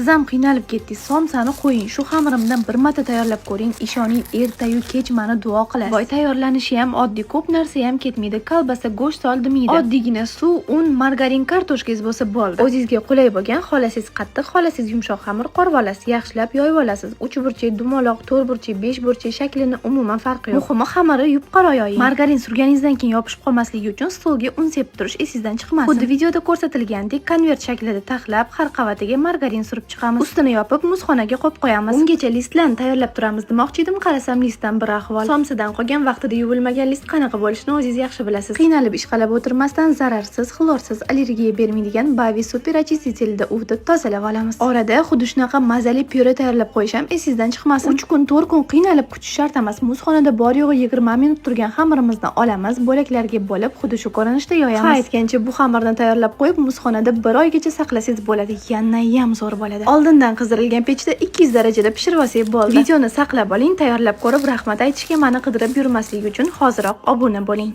Siz ham qiynalib ketdingiz. Somsani qo'ying. Shu xamirimdan bir marta tayyorlab ko'ring. Ishoning, ertayu kech mani duo qilasiz. Voy, tayyorlanishi ham oddiy, ko'p narsa ham ketmaydi. Kolbasa, go'sht sol demaydi. Oddiygina suv, un, margarin, kartoshkangiz bo'lsa bo'ldi. O'zingizga qulay bo'lgan, xohlasangiz qattiq, xohlasangiz yumshoq xamir qorib olasiz, yaxshilab yoyib olasiz. Uchburchak, dumaloq, to'rtburchak, beshburchak, shaklini umuman farqi yo'q. Muhimi, xamiri yupqaroq yoying. Margarin surganingizdan keyin yopishib qolmasligi uchun stolga un sepib turish esingizdan chiqmasin. Xuddi videoda ko'rsatilgandek konvert shaklida taxlab, har qavatiga margarin surib chiqamiz. Ustini yopib, muzxonaga qo'yib qo'yamiz. Ungacha listlarni tayyorlab turamiz demoqchi edim, qarasam listdan bir ahvol. Somsadan qolgan, vaqtida yuvilmagan list qanaqa bo'lishini o'zingiz yaxshi bilasiz. Qiynalib ishqalab o'tirmasdan zararsiz, xlorsiz, allergiya bermaydigan Bavi super очиститель da uvitib tozalab olamiz. Orada xuddi shunaqa mazali pyure tayyorlab qo'yish ham esingizdan chiqmasin. 3 kun, 4 kun qiynalib kutish shart emas. Muzxonada bor yo'g'i 20 minut turgan xamirimizni olamiz, bo'laklarga bo'lib, xuddi shu ko'rinishda yoyamiz. Ha, aytgancha, bu xamirni tayyorlab qo'yib, muzxonada bir oygacha saqlasangiz bo'ladi. Yanayam zo'r bo'ladi. Oldindan qizdirilgan pechda 200 darajada pishirib olsak bo'ldi. Videoni saqlab oling, tayyorlab ko'rib rahmat aytishga mani qidirib yurmaslik uchun hoziroq obuna bo'ling.